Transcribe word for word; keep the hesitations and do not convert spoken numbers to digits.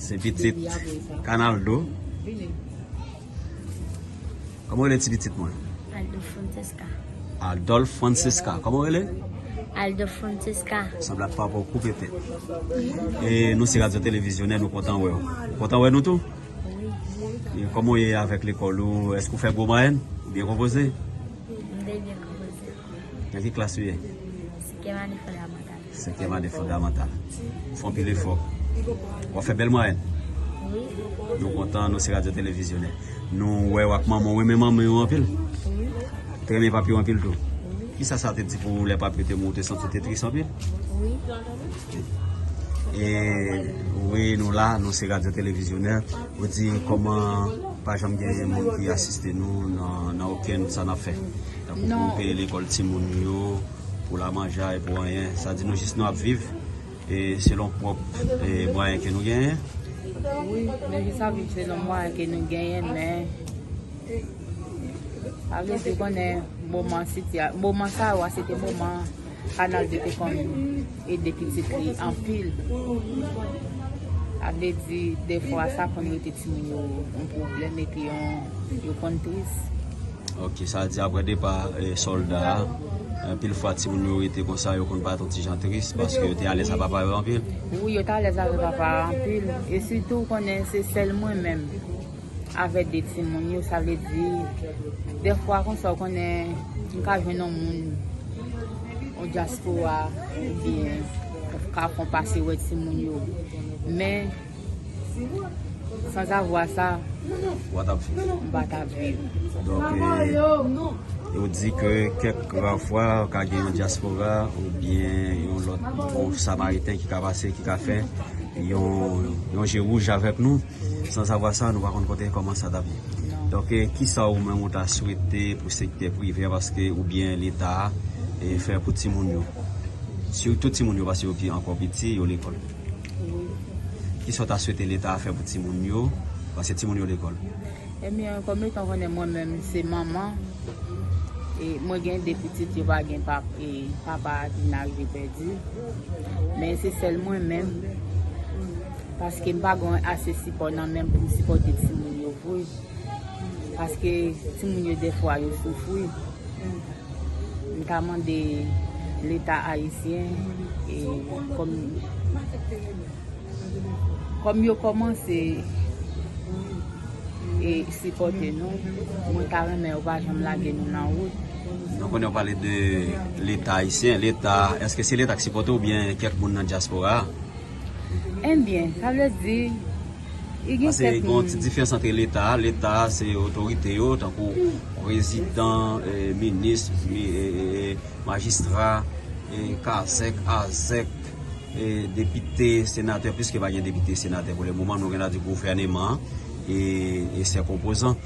Se pitit Kanaldo. Kòman w rele ti pitit mwen? Aldo Francesca. Adolphe Francesca. Kòman w rele? Aldo Francesca. Sanble ak papa w koupe tèt. E nou se Radyo Televizyonè, nou kontan wè w. Kontan wè nou tou? Wi. E kòman w ye avèk lekòl ou? Èske w fè gwo mwayèn? Ou byen konpoze? M te byen konpoze. Nan ki klas ou ye? Senkyèm ane fondamantal. Senkyèm ane fondamantal. Fè anpil efò. W ap fè bèl mwayèn. Wi. Nou kontan, nou se Radyo Televizyonè. Nou wè w ak manman w, w renmen manman w anpil. Wi. Ou te renmen papi w anpil tou. Wi. Kisa sa te di pou ou lè papi w te mouri, ou te santi w te tris anpil? Wi. E wi, nou la, nou se Radyo Televizyonè. Ou di kòman pa janm gen moun ki asiste nou nan, nan okenn sa n ap fè. Tankou pou peye lekòl timoun yo, pou lamanjay, pou anyen. Sa di nou jis nou ap viv e selon pwòp e mwayen ke nou genyen. Wi, nou jis ap viv selon mwayen ke nou genyen, men sa vle di konnen moman sitya-, moman sa yo a, se te moman Kanaldo te konn ede pitit li anpil. Sa vle di, defwa sa konn rete timoun yo yon pwoblèm epi yon, yo konn tris. Ok, sa di apre depa e, sòlda a, anpil fwa timoun yo rete konsa, yo konn parèt yon ti jan tris paske yo te alèz ak papa yo anpil. Wi, yo te alèz avèk papa yo anpil. E sitou, ou konnen se sèl mwen menm avèk de timoun yo, sa vle di, defwa konsa, ou konnen, m ka jwenn yon moun, yon dyaspora, oubyen ka fè yon pase wè timoun yo. Men, sanzavwa sa, ou pa t ap viv. M pa t ap viv. Donk, e, yo di ke kèk ra fwa, ka gen yon dyaspora, oubyen yon lòt bon samariten ki ka pase, ki ka fè yon, yon je wouj avèk nou. Sanzavwa sa, nou pa konn kote kòman sa t ap ye. Donk, e, kisa ou menm ou ta swete pou sektè prive a, paske, oubyen Leta a, e, fè pou timoun yo? Sitou timoun yo, paske yo pi, ankò piti, yo lekòl. Kisa w ta swete Leta a fè pou timoun yo, paske timoun yo lekòl? Ebyen, kòm etan konnen mwen menm se manman, e mwen gen de pitit, yo pa gen pap-, e papa ki vin arive pèdi. Men se sèl mwen menm, paske m pa gen ase sipò nan men m pou m sipòte timoun yo vre. Paske timoun yo defwa yo soufri. M ta mande Leta ayisyen, e kòm, kòm yo kòmanse e sipòte nou, mwen ta renmen yo pa janm lage nou nan wout. Nou konnen w pale de Leta ayisyen. Leta, èske se Leta k sipòte w oubyen kèk moun nan dyaspora a? Ebyen, sa vle di, li gen kèk moun. Paske gen yon ti diferans ant Leta a. Leta a, se otorite yo, tankou prezidan, e, minis, mi-, e, e, e, majistra, e, kazèk, azèk, e, depite, senatè, piske pa gen depite, senatè pou le moman, nou gen la di gouvèneman an, e, e sè konpozan.